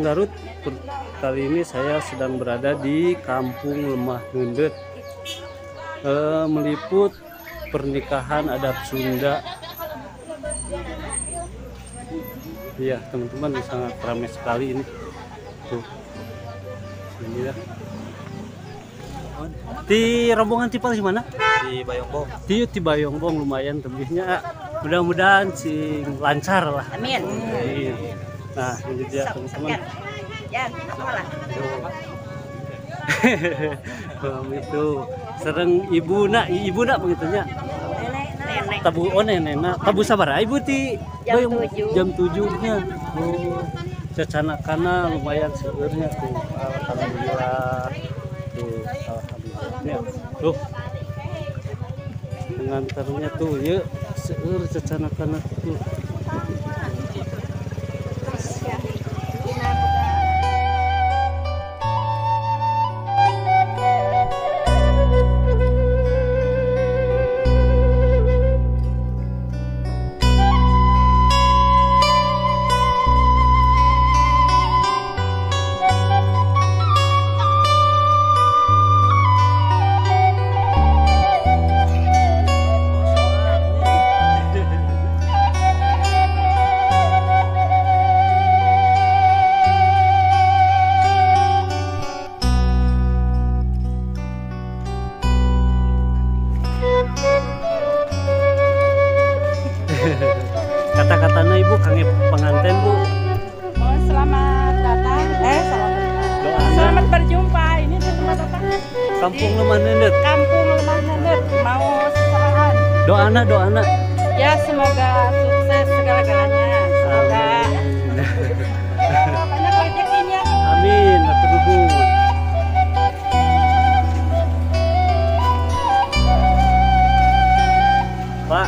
Garut. Kali ini saya sedang berada di Kampung Lemah Neundeut, meliput pernikahan adat Sunda. Iya teman-teman, sangat ramai sekali ini. Tuh, ini ya. Di rombongan tipal di mana? Di Bayongbong. Di Bayongbong lumayan lebihnya. Mudah-mudahan sing lancar lah. Amin. Amin. Nah, ini dia teman-teman. Ya, lah. Itu sereng ibu nak begitunya. Nenek. Tabu oh nenek nak. Tabu sabar ibu ti jam 7. Jam 7-nya. Oh, cacanakana lumayan seueurnya tuh. Alhamdulillah. Tuh, alhamdulillah. Tuh. Pengantarnya tuh ya seueur cacanakana tuh. Kata-katanya ibu kange pengantin bu. Oh, selamat datang. Selamat berjumpa. Ini di tempat apa? Kampung Lemah Neundeut. Kampung Lemah Neundeut. Mau serahan. Doana, doana. Ya, semoga sukses segala-galanya. Semoga banyak rezekinya. Amin. Hatur nuhun. Pak.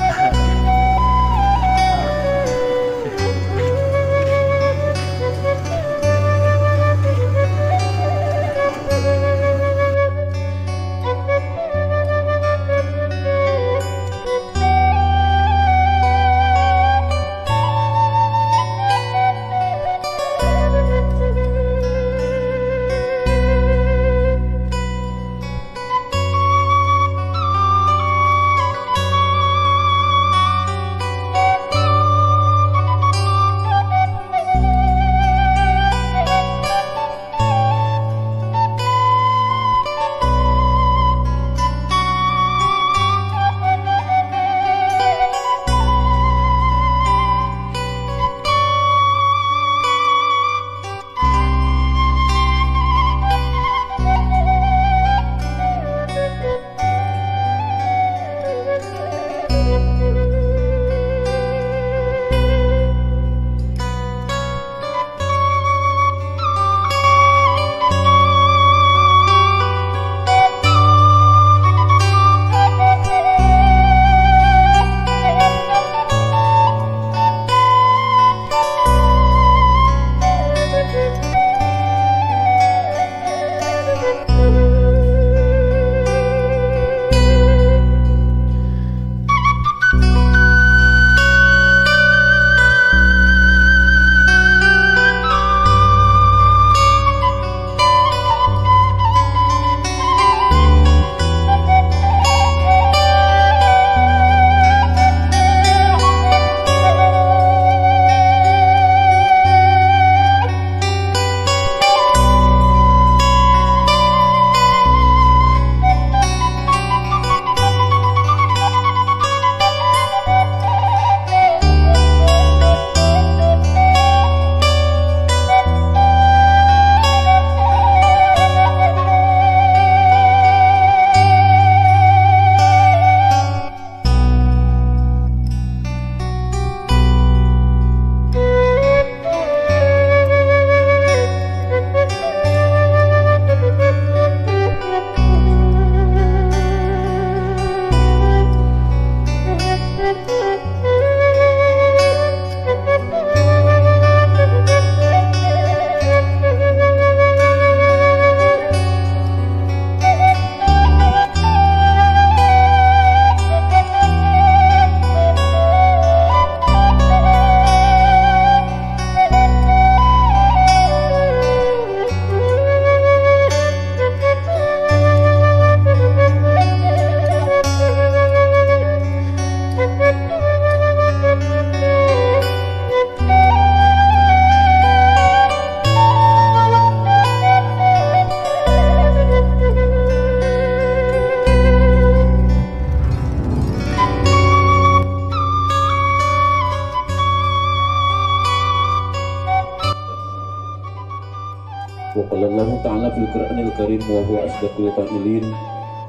Wa qala Allahu ta'ala fil Qur'anil Karim wa huwa asdaqul qailin.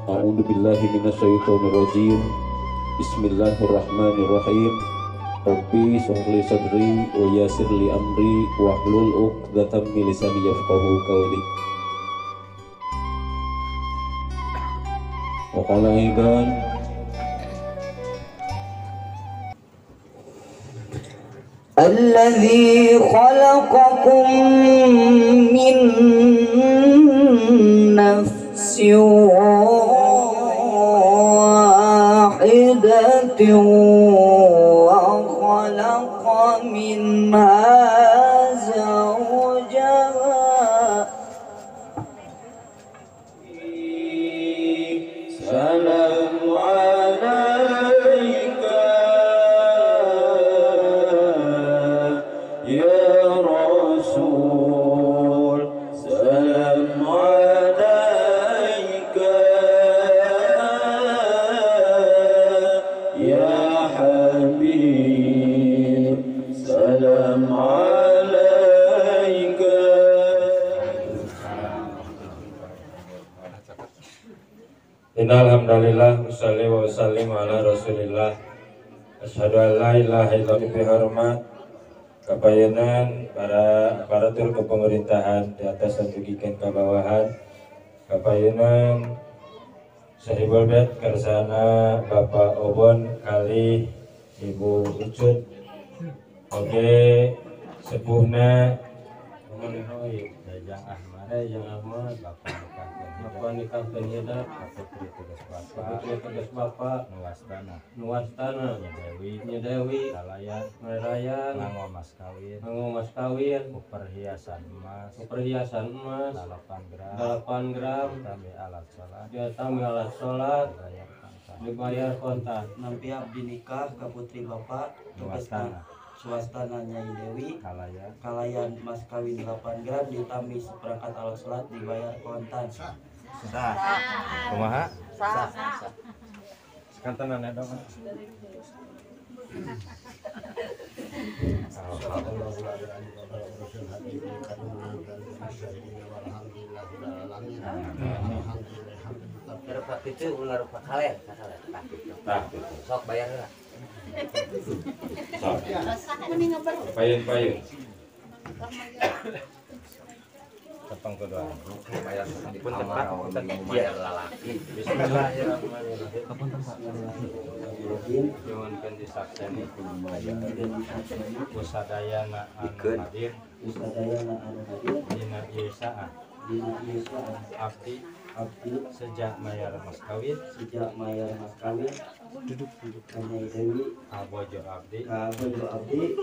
A'udzu billahi minasyaitonir rajim. Bismillahirrahmanirrahim. Rabbi shrah li sadri wa yassir li amri wahlul 'uqdatam min lisani yafqahu qawli. Wa qala aidan الذي خلقكم من نفس واحدة وخلق منها زوجها. سلام عليك يا رسول، سلام عليك يا حبيب، سلام عليك. Innalhamdulillah usalli wa usallim ala rasulillah. Asyhadu an la ilaha illallah. Bi hormat kapayenan para aparatur kepemerintahan di atas dan dugikeun ka bawahan, kapayenan sahibul bait kersana Bapak Obon kali Ibu Ucut oge sepuhna Jajang Ahmad, Jajang Ahmad, Bapak nikahkeun hidep, putri tugas bapak, putri tugas bapak, nuwastana, nuwastana, Nyi Dewi, kalayan, kalayan, nganggo mas kawin, nganggo mas kawin, perhiasan emas, perhiasan emas, 8 gram, 8 gram, ditambah alat sholat, ditambah alat sholat, dibayar kontan. Nampi abdi nikah ka putri bapak, tugasna swastana Nyai Dewi, kalayan, kalayan mas kawin 8 gram ditambah seperangkat alat sholat dibayar kontan. Sah. Kumaha? Sah. Sekantenan dong. Rupa itu ulah rupa kalen, tah sok bayar lah. Sok. Payun-payun. Tepang kedua. Bayar pun tempat, bayar lalaki. Bismillahirrahmanirrahim. Nyuhunkeun disakseni kusadayana anu hadir, kusadayana anu hadir, dina ieu saat, dina ieu saat, abdi abdi sejak mayar mas kawin, sejak mayar mas kawin, duduk duduk Nyai Dewi kabojo abdi, kabojo abdi,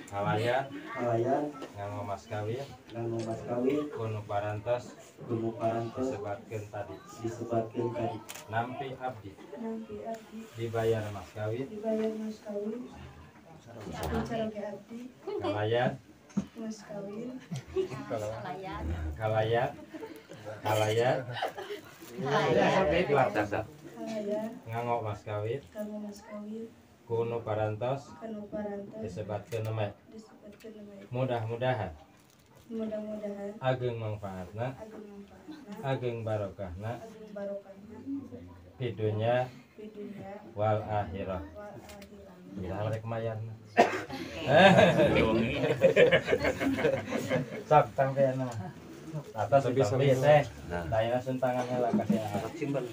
kalayan, kalayan, nganggo mas kawin, nganggo mas kawin, kunu parantos, kunu parantos, disebatkeun tadi, disebatkeun tadi, nampi abdi, nampi abdi, dibayar mas kawin, dibayar mas kawin, bicara abdi, kalayan, mas kawin, kalayan, kalayan, kalayan, nganggo mas kawin, nganggo mas kawin, kunu parantos, kunu parantos, disebatkeun nemeh, disebatkeun nemeh, mudah-mudahan, mudah-mudahan, ageng manfaatna, ageng manfaatna, ageng barokahna, ageng barokahna, di dunya, di dunya, wal akhirah. Wal akhirah. Bila rek mayarna. Sok tampeana. Atas lebih teh. Tayana sentangan heula kasih. Simpen.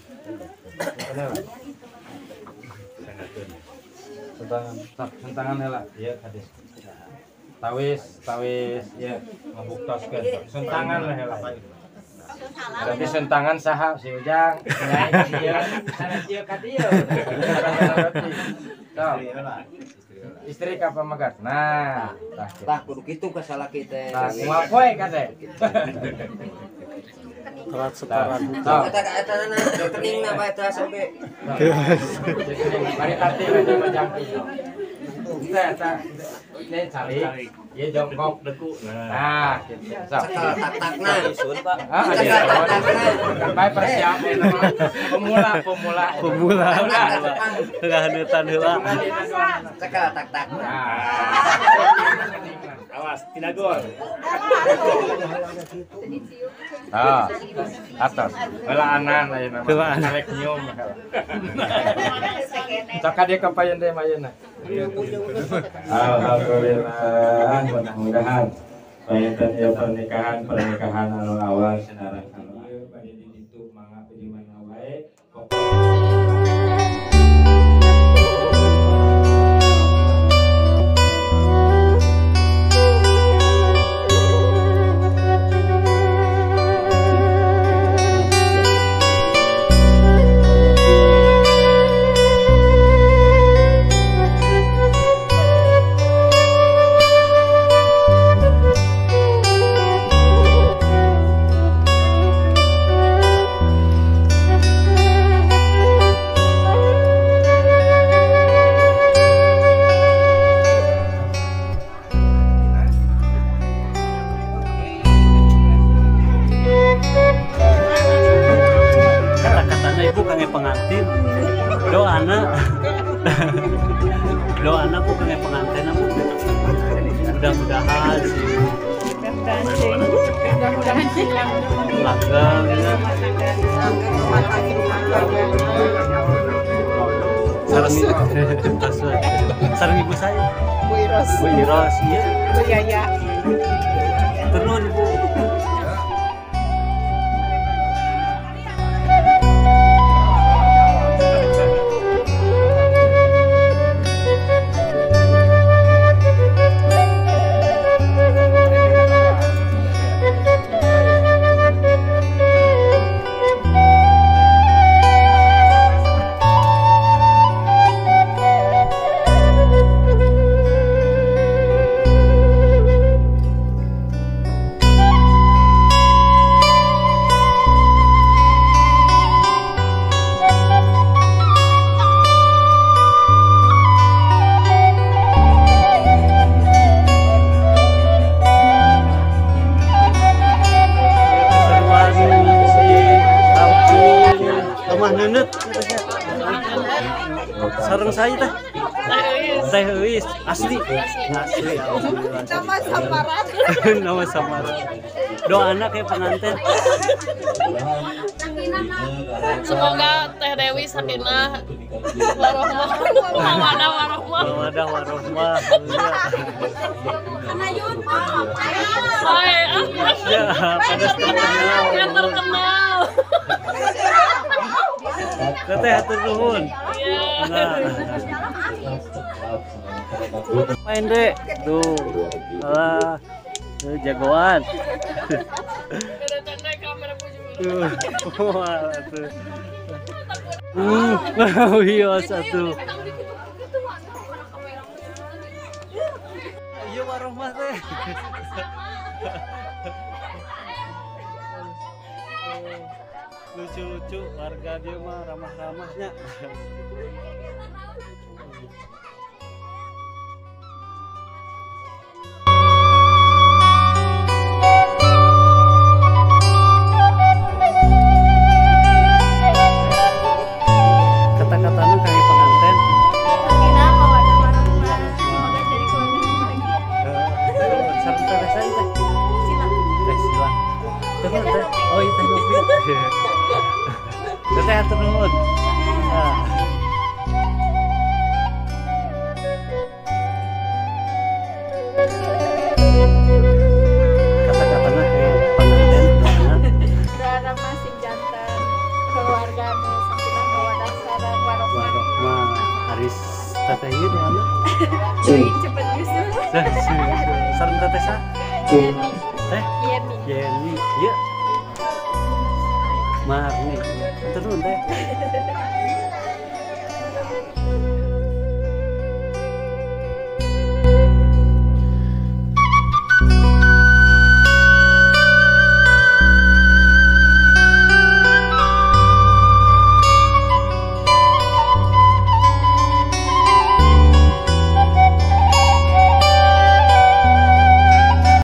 Sentangan, sentangan heula ieu kades. Tawis, tawis ieu ngabuktoskeun. Sentangan lah heula. Berarti sentangan saha si Ujang, nyai ieu, sanes ieu ka dieu. Sok. Istri ka pamagat. Nah, tah kudu kitu ka salaki teh. Tah kumaha poe ka teh. Telat setoran. Eta eta na rekeningna bae teh sampe. Bari tati we majangki. Teh eta ini calik, ieu jongkok deku. Nah, gitu. Sok. Cekal tak-takna. Ah, Cekal tak-takna. Bae persiapan pemula, pemula. Pemula. Tengah haneutan heula. Cekal tak-takna. Nah. Awas, tidak gol. Ah, atas. Heulaanan ayeuna mah. Arek nyium. Sok ka dieu ka payen deui ayeuna. Alhamdulillah, mudah-mudahan panginten ieu pernikahan anu awal sinareng anu ieu bade di ditu mangga di mana wae. Pengantin doana doana bu kangge pengantin bu mudah-mudahan sih mudah-mudahan sih langgeng sareng ibu saya Bu Iros, Bu Iros iya Bu Yaya turun ibu. Sareng saya teh. Teh Euis asli. Asli. Nama samaran. Nama samaran. Doana kayak pengantin. Semoga Teh Dewi sakinah warohmah mawadah warohmah. Mawadah warohmah. Ya, pada terkenal. Terkenal. Teteh hatur nuhun. Iya. Main dek. Tuh. Alah. Jagoan. Wah, tuh. Iya satu. Iya warohmah teh. Lucu-lucu warga dia mah ramah-ramahnya. Kata-katanya kayak pengantin. Semoga jadi keluarga yang bahagia. Sareng teh saya teh. Sila. Teh Sila. Teh. Oh iya teh Novi. Teteh hatur nuhun. Kata-katanya kayak pengantin doana. Doana masih jantan keluarga nu sakinah mawaddah sareng warohmah. Warohmah. Haris teteh ieu doana. Sing cepet nyusul. Sareng teteh sa? Yeni. Teh? Yeni. Yeni. Ieu. Marni. Turun teh.